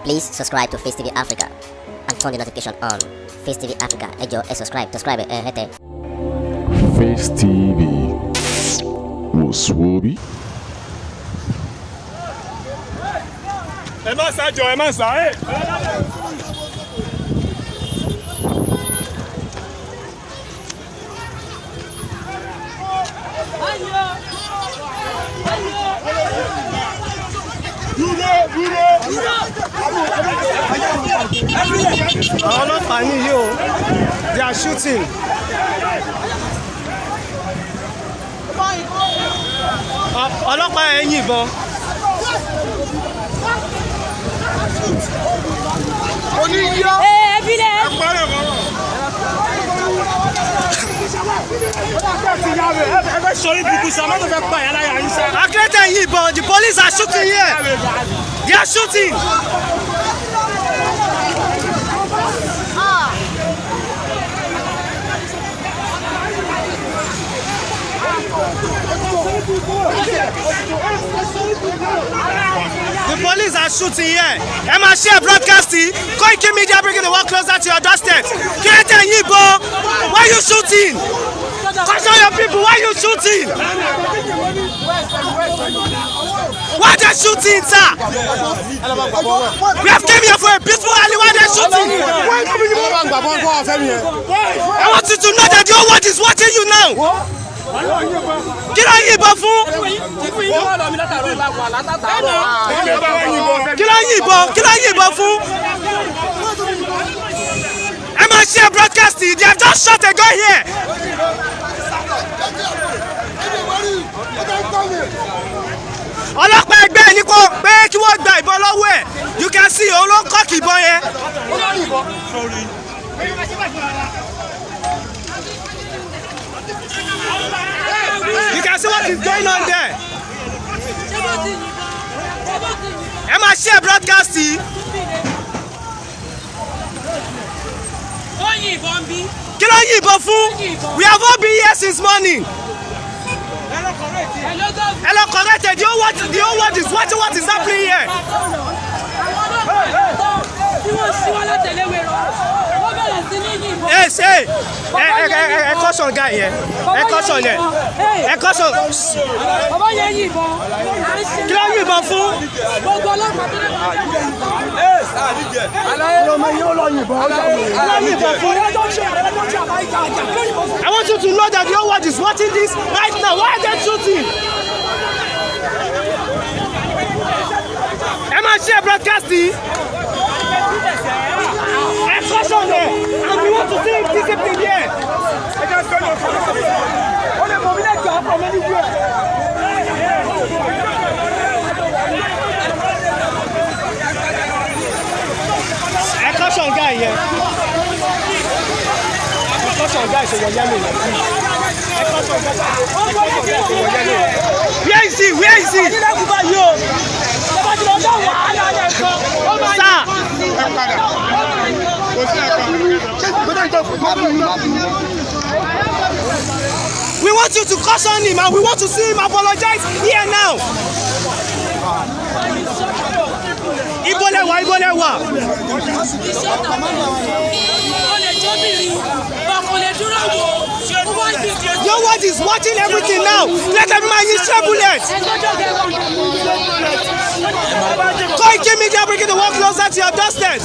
Please subscribe to Face TV Africa and turn the notification on. Face TV Africa, ẹ jọ̀ọ́, ẹ subscribe, subscribe ẹ hẹ́tẹ̀. Face TV wò sùwòbí. Ẹ má sá jọ, ẹ má sá ẹ. Dúró, dúró. Àwọn ọlọ́pàá nìyí o, they are shooting. Ọlọ́pàá yẹn yìnbọn. Ẹ bílẹ̀. Ẹ parẹ́ mọ́. Akérèdé yìnbọn. The police are shooting here. They are shooting. The police are shooting here. Ẹ máa share broadcast yìí. Koiki Media, bringing the world closer to your doorstep. Kílódé yìnbọn? Why you shooting? Caution your people. Why you shooting? Why they shooting, sir? We have came here for a peaceful rally. Why they shooting? I want you to know that the whole world is watching you now. Kí ló ń yìnbọn fún? Kí ló ń yìnbọn? Kí ló ń yìnbọn fún? Ẹ máa share broadcast yìí. They have just shot a gun here. Ọlọ́pàá ẹgbẹ́ ẹ̀ ní kó pé kí wọ́n gba ìbọn lọ́wọ́ ẹ̀. You can see, òun ló ń cock ìbọn yẹn. You can see what is going on there. Ṣé bó ti yìnbọn? Ṣé bó ti yìnbọn? Ẹ máa share broadcast yìí. Ó yìnbọn bí. Kí ló ń yìnbọn fún? We have all been here since morning. Ẹ ló gọ́. Ẹ lọ correct it. The whole world is watching what is happening here. Àwọn ọlọ́pàá tí wọ́n ṣí wá látẹ̀léwé rọ, wọ́n bẹ̀rẹ̀ sí ní yìnbọn. Ẹ ṣe ẹ caution guy yẹn. Ẹ caution yẹn. Ẹ caution. Bàbá yẹn yìnbọn. À ń ṣe Kí ló ń yìnbọn fún? Gbogbo ọlọ́pàá tó lè wà. Kí ló ń yìnbọn fún? I want you to know that the whole world is watching this right now. Why are they shooting? Ẹ máa share broadcast yìí. Ẹ caution yẹn and we want to see discipline here. Ẹ jẹ́ sọ́yìn ọ̀sán. Ó lè mọ̀ mí lẹ́gbẹ̀ẹ́ from anywhere. Ẹ caution guy yẹn. Ẹ caution guy ṣe wọ yellow yẹn, please. Ẹ caution guy. Ẹ caution guy ṣe wọ yellow yẹn. Where is he? Where is he? Sir. Ẹ padà. Kò sí ẹ̀ka. We want you to caution him and we want to see him apologize here now. Ibo lẹ wà? Ibo lẹ wà? Ó lè jóbìnrin, bọ̀ kò lè dúró wò ó. Ó wá sí The whole world is watching everything now. Let every man use stray bullets. Ẹgbẹ́jọ́ gẹ̀gọ́. Koiki Media, bringing the world closer to your doorstep.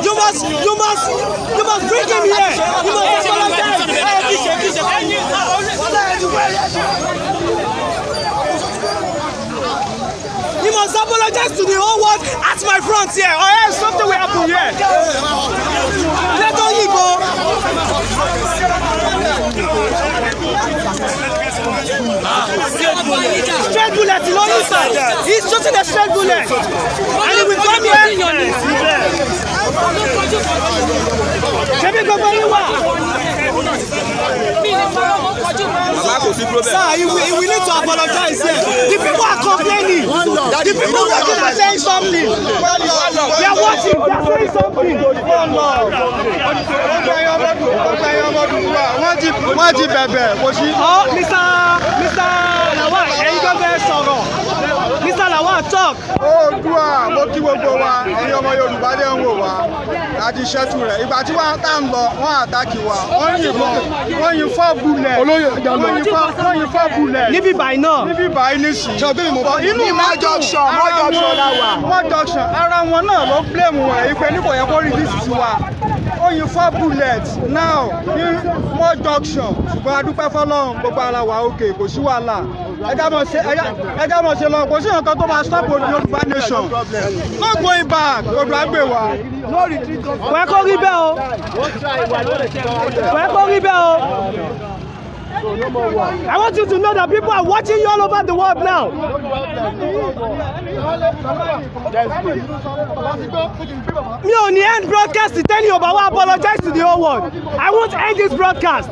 You must bring him here. You must apologize. You must apologize to the whole world at my front here, or else something will happen here. Let on you go. Straight bullet, he only sir. He's shooting a straight bullet. And he will come here. Ṣebí gbogbo yín wà? Sir, he will need to apologize here. The people are complaining. The people watching are saying something. They are watching, they are saying something. Wọ́n ti bẹ̀bẹ̀, kò sí. Oh, Mr. Mr. Lawal, ẹ̀yin tó fẹ́ sọ̀rọ̀. Mr. Lawal, talk. Oòduà, mo kí gbogbo wa, ẹ̀yin ọmọ Yorùbá dé ń wò wá láti ṣẹ́tù rẹ̀. Ìgbà tí wọ́n tá ń lọ, wọ́n attack wa, wọ́n yìnbọn, wọ́n yin four bullet, wọ́n yin four bullet Níbí báyìí náà. Níbí báyìí nísìnyí. Inú Mọ́ junction, mọ́ junction la wà. Mọ́ junction, ara wọn náà ló blame wọn èyí pé níbo yẹ kó release sí wa. Ó yin four bullet now ní mọ́ junction, ṣùgbọ́n a dúpẹ́ fọlọ́run, gbogbo ara wa òkè, kò sí wàhálà. Ẹja mọ̀ ṣe lọ, kò sí nǹkan tó máa stop Yorùbá nation. No going back, Oòduà gbè wá. Kò yẹ kó rí bẹ́ẹ̀ o. Kò yẹ kó rí bẹ́ẹ̀ o. I want you to know that people are watching you all over the world now. Mi ò ní end broadcast tẹ́ni ò bá wá apologize to the whole world. I won't end this broadcast.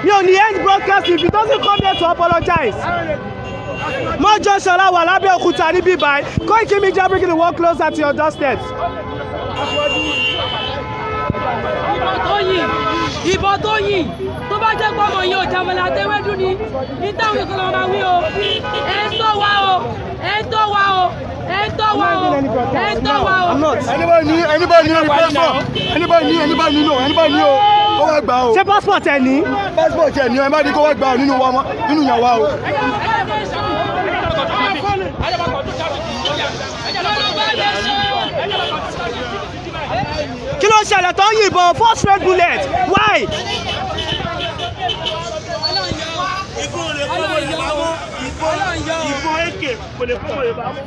Mi ò ní end broadcast if he doesn't come here to apologize. Mọ́jọ́ Ṣọlá wà lábẹ́òkúta níbí báyìí. Koiki Media, bringing the world closer to your doorsteps. Ìbọn tó yìn, ìbọn tó yìn, tó bá jẹ́ pé ọmọ yìí ò jàmọ̀lá àtẹwédú ni ní táwọn ìkọlọ́ máa wí o. Ẹ̀ ń tọ́ wa o, ẹ̀ ń tọ́ wa o, ẹ̀ ń tọ́ wa o, ẹ̀ ń tọ́ wa o. I'm not. Anybody need, anybody need passport? Anybody need, anybody need, no, anybody need o, kó wá gbà o. Ṣé passport ẹ ní? Passport ẹ̀ ní o, anybody kó wá gbà o nínú wa nínú ìyàwó o. Yorùbá nation. Kí ló ń ṣẹlẹ̀ tó ń yìnbọn four straight bullet? Why? Ọlọ́run yọ o.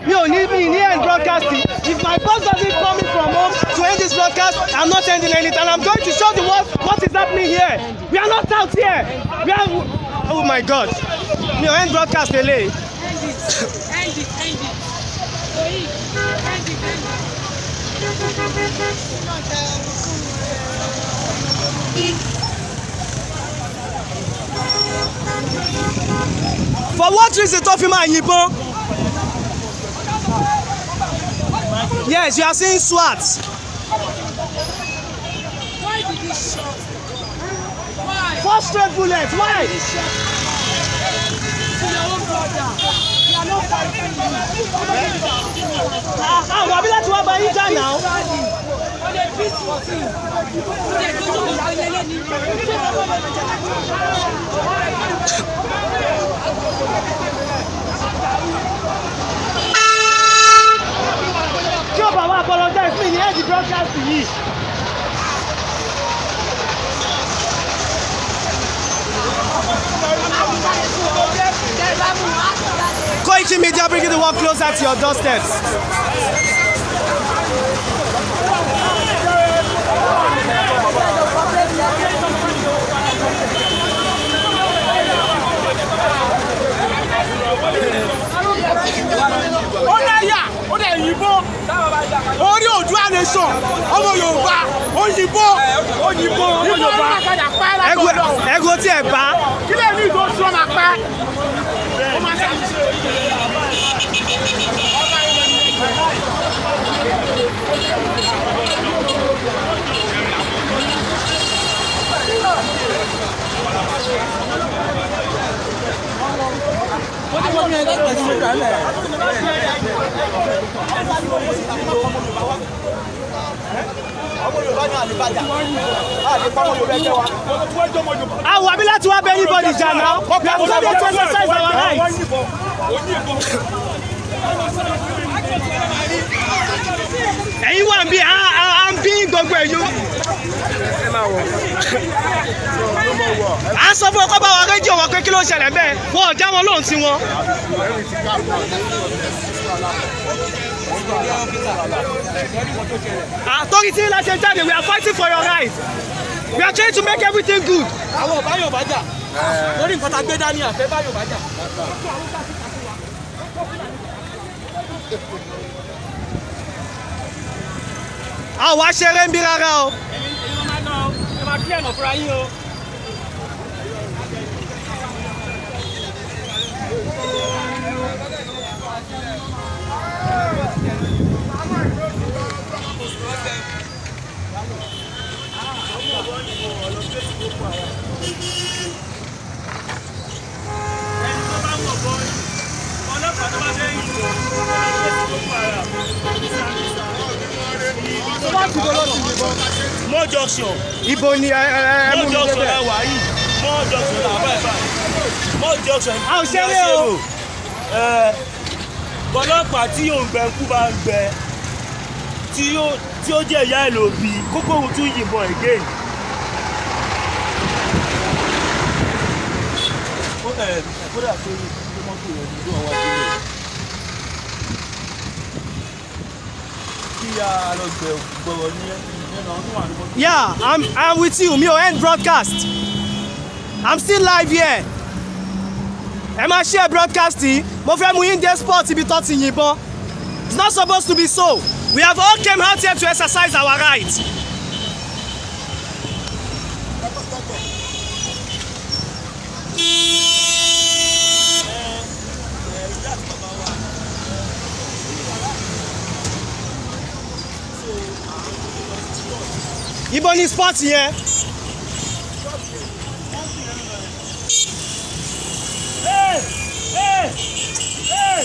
Mi ò ní mi ní end broadcast. If my boss doesn't call me from home to end this broadcast, I'm not ending anything, and I'm going to show the world what is happening here. We are not out here. We are, oh my God, mi ò end broadcast lele. End it, end it, end it. Oyi, end it, end it. For what reason tó fi máa yìnbọn? Yes, you are seeing SWAT. Why did you shot? Why? Four straight bullets, why? Did you shot to your own brother? You are not fighting you. Àwọn àbí láti wá bá yín jà náà. On a peaceful thing. Ó lè tó tó kò lé lé ní. Tí ó bá wá apologize, mi ní end broadcast yìí. Koiki Media, bringing the world closer to your doorsteps. Ó láyà, ó dẹ̀ yìnbọn orí Oòduà nation, ọmọ Yorùbá, ó yìnbọn, ó yìnbọn ọmọ Yorùbá. Ẹgbẹ́ tí ẹ bá. Kí lè ní ìdó tí wọ́n máa pẹ́, ó máa ṣàṣìṣe. Àwọn àbí láti wá bẹ anybody jà náà. We have come here to exercise our rights. Ẹ̀yin wà ń bí à ń bí gbogbo ẹ̀yọ́. À ń sọ fún ọkọ bá wa rédíò wọn pé kí ló ń ṣẹlẹ̀ bẹ́ẹ̀, wọn ò já wọn lóhùn sí wọn. Àtọ́rí tí ńlá ṣe jáde, we are fighting for your rights. We are trying to make everything good. Àwọn ọba Yorùbá jà lórí nǹkan tá a gbé dání, àfẹ́ bá Yorùbá jà. Àwa ṣeré ń bí rárá o. Ẹ máa clear ọ̀nà fúnra yín o. Spot ibo ló ti yìnbọn? Mọ́ junction. Ibo ni ẹ ẹ ẹ mú Mọ́ mi junction débẹ̀. la wà yìí. Mọ́ junction la wà báyìí. Mọ́ junction. A ò ṣeré o. Ẹ ọlọ́pàá tí yóò gbẹ kú bá ń gbẹ tí ó jẹ́ ìyá ẹ̀ ló bí kókó òun tún yìnbọn again. Kódà pé mọ́tò rẹ̀ ní ìlú àwọn àjẹlẹ̀ kí a lọ gbẹ gbọ̀rọ̀ ní ẹnu àwọn tó wà ní mọ́tò. Yeah, I'm with you. Mi ò end broadcast. I'm still live here. Ẹ máa share broadcast yìí. Mo fẹ́ mú yín dé spot ibi tó ti yìnbọn. It's not supposed to be so. We have all came out here to exercise our right. Ibo ni spot yẹn? Hey! Hey! Hey!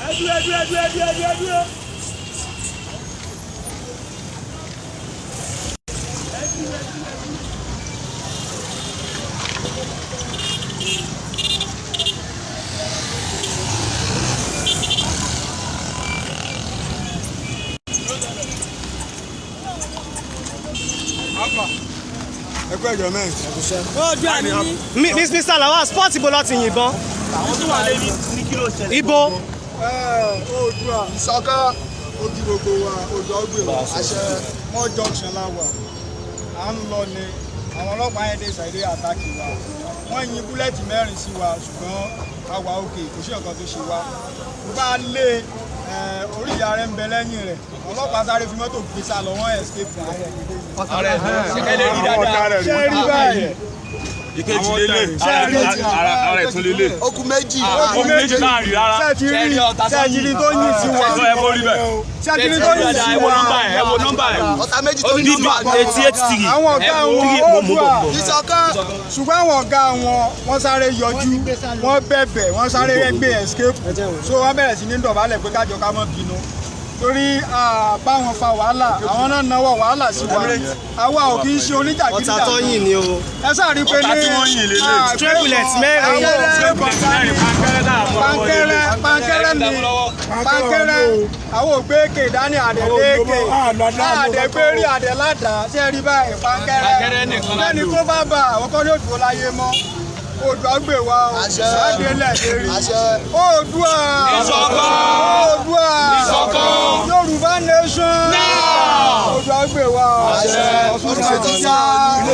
Ẹ dúró, ẹ dúró, ẹ dúró, ẹ dúró, ẹ dúró, ẹ dúró. Ẹ kú ẹjọ mẹ́rin. Mr. Lawal, spot ibo ló ti yìnbọn? Àwọn tó wà lẹ́yìn ní kí ló ṣẹlẹ̀? Ibo? Oòduà ìṣọ̀kan ojú gbogbo wa, Oòduà gbè wá. Àṣẹ. Mọ́ junction la wà, à ń lọ ni àwọn ọlọ́pàá yẹn dé ṣàìdé attack wa. Wọ́n yin bullet mẹ́rin sí wa, ṣùgbọ́n a wà òkè, kò sí nǹkan tó ṣe wa. Bá a lé orí ìyá rẹ̀ ń bẹ lẹ́yìn rẹ̀, ọlọ́pàá sáré fi mọ́tò gbé sá lọ, wọ́n escape. Ẹ lè rí dáadáa. Ṣé rí báyìí? Ìkejì lélẹ̀. Ara ẹ̀ tún lélẹ̀. Okùn méjì. Okùn méjì láàrin rárá. Ṣé ti rí tó yìn sí wa? Ẹ kó rí bẹ́ẹ̀. Ṣé ti rí tó yìn sí Ẹ wo wa? nọ́mbà ẹ̀, ẹ wo nọ́mbà ẹ̀. Ọ̀tá méjì tó ní nọ́mbà. 883. Àwọn ọ̀gá wọn Oòduà. Ìṣọ̀kan. Ṣùgbọ́n àwọn ọ̀gá wọn, wọ́n sáré yọjú, wọ́n bẹ̀bẹ̀, wọ́n sáré gbé escape. So wọ́n bẹ̀rẹ̀ sí ní dọ̀bálẹ̀ pé kájọ ká má bínú, torí bá wọn fa wàhálà, àwọn náà náwó wàhálà sí wa. Àwa ò kì í ṣe Ọ̀tá oníjàgídíjàgan. tó yìn ni o. Ẹ sáà rí pé ní Ọ̀tá tí wọ́n yìn lélẹ̀. Stray bullet mẹ́rin. Mẹ́rin pankẹ́rẹ́ náà mọ́ ọwọ́ lélẹ̀. Pankẹ́rẹ́, pankẹ́rẹ́ ni pankẹ́rẹ́. Àwọn ògbé èké dání, àdẹ̀lẹ́kẹ̀ àdẹ̀gbérí, àdẹ̀ládàá. Ṣé rí báyìí? Pankẹ́rẹ́ lẹ́ni tó bá bá àwọn kọ́ ní òdùó láyé mọ́. Oòduà gbè wá o. Àṣẹ. Àdélẹ̀ lérí. Àṣẹ. Oòduà. Ìṣọ̀kan. Oòduà. Ìṣọ̀kan. Yorùbá nation. Oòduà gbè wá o. Àṣẹ. Ọ̀ṣun State ti yá.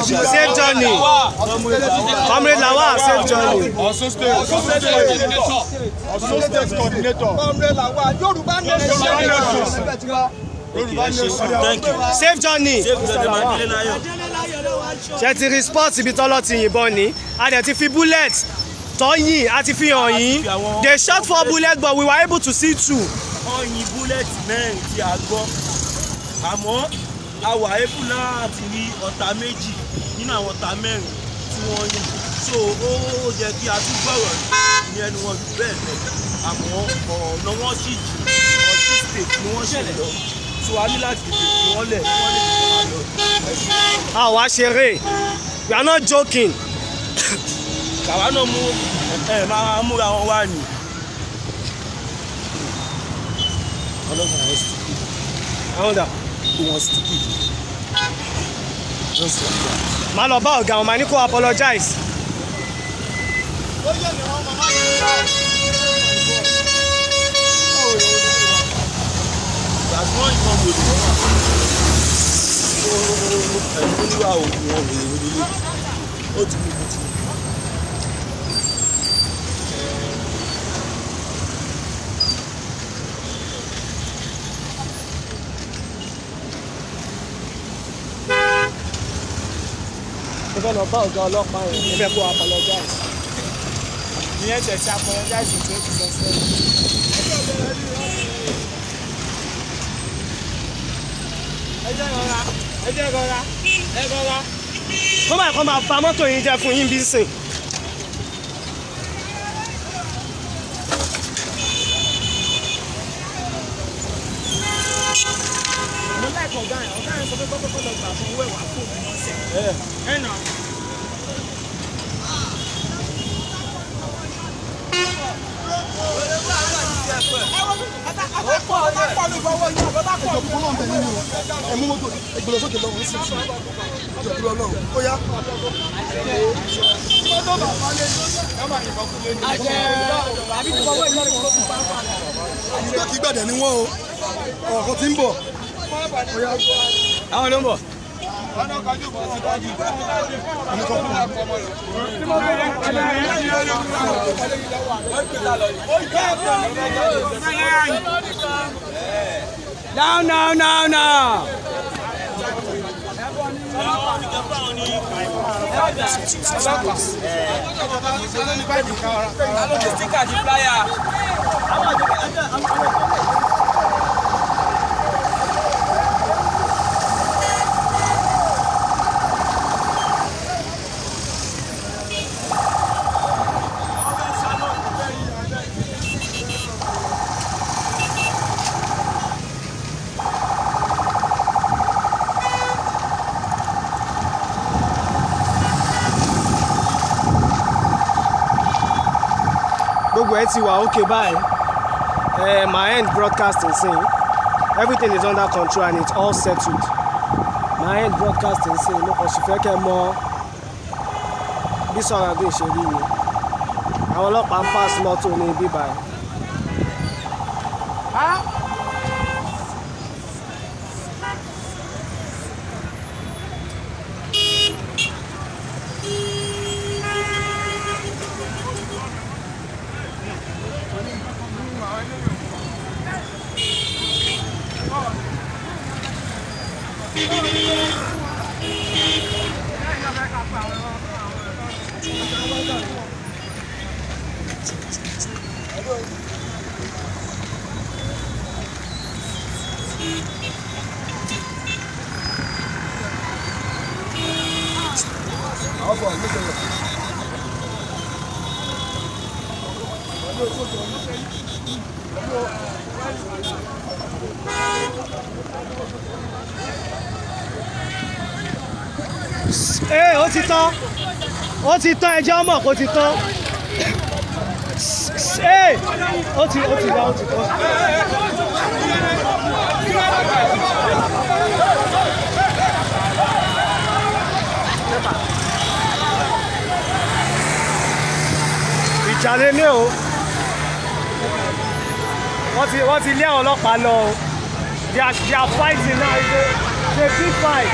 Safe journey. Comrade Lawal, safe journey. Ọ̀ṣun State. Ọ̀ṣun State coordinator. Ọ̀ṣun State coordinator. Comrade Lawal, Yorùbá nation. Yorùbá nation. Thank you. Safe journey. Ṣé ìjọba máa délé láyọ̀? Ṣé ti rí spot ibi tọ́lọ́ ti yìnbọn ni? A dẹ̀ ti fi bullet tọ́yìn, a ti fi hàn yín. They shot four bullets, but we were able to see two. Wọ́n yin bullet mẹ́rin tí a gbọ́, àmọ́ a wà ébù láti rí ọ̀tá méjì nínú àwọn ọ̀tá mẹ́rin tí wọ́n yìn, so ó yẹ kí a tún gbọ́rọ̀ ní ẹnu wọn jù bẹ́ẹ̀ lọ, àmọ́ ọ̀nà wọn sì jù. Ọ̀ṣun State ni wọ́n ṣe lọ, so a ní láti tètè fi wọ́n lẹ̀ kí wọ́n lè tètè máa lọ. A ò wá ṣeré. We are not joking. Kàwa náà mú ẹ máa múra wọn wá ní. Ọlọ́run àwọn stupid. Àwọn dà. Wọn stupid. Just like that. Màá lọ bá ọ̀gá wọn, màá ní kó apologize. As wọ́n yìnbọn wèrè oníwà òkú wọn wèrè onílé ó ti mú ó ti mú. Mo fẹ́ lọ bá ọ̀gá ọlọ́pàá yẹn, mo fẹ́ kó apologize. Ìyẹn tẹ̀ sí apologize tó ti sọ sẹ́yìn. Ẹ jẹ́ rọra, ẹ jẹ́ rọra, ẹ rọra. Kó máa kọ́ máa ba mọ́tò yín jẹ́ fún yín bí sìn. Sọ pé kọ́kọ́ lọ gbà fún owó ẹ̀wà kó mi lọ́sẹ̀. Ẹ nà. Ẹ̀mú mọ́tò ìgbìlọ̀ sókè lọ́wọ́ ní sísè ìjọba Ọlọ́run ó yá. Ìgbà kí gbàdẹ̀ ni wọ́n o, ọ̀kan tí ń bọ̀. Àwọn ló ń bọ̀. Now, now, now, now. Gbogbo ẹ ti wà okay báyìí. My end broadcasting sin, everything is under control and it's all settled. My end broadcasting sin, mo kàn sì fẹ́ kẹ́ mọ bí surrounding ṣe rí ni. Àwọn ọlọ́pàá ń pass mọ́tò ní ibi báyìí. Ee, ó ti tán, ó ti tán, ẹjọ́ mọ̀ kó ti tán. Ee, ó ti lọ, ó ti tán. Ìjà lélẹ̀ o. Wọ́n ti lé àwọn ọlọ́pàá lọ o. They are fighting now. It's a big fight.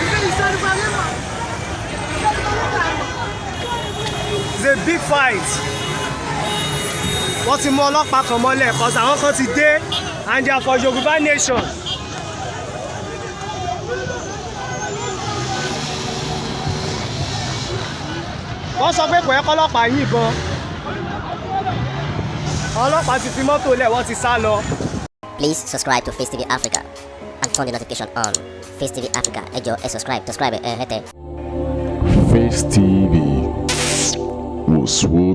It's a big fight. Wọ́n ti mú ọlọ́pàá kan mọ́lẹ̀ 'cause àwọn kan ti dé and they are for Yorùbá nation. Wọ́n sọ pé kò yẹ kọ́lọ́pàá yìnbọn. Ọlọ́pàá ti fi mọ́tò lẹ̀, wọ́n ti sá lọ. Please subscribe to Face TV Africa and turn the notification on. Face TV Africa, ẹ jọ̀ọ́, ẹ subscribe, subscribe ẹ hẹ́tẹ̀. Face TV was Swoby.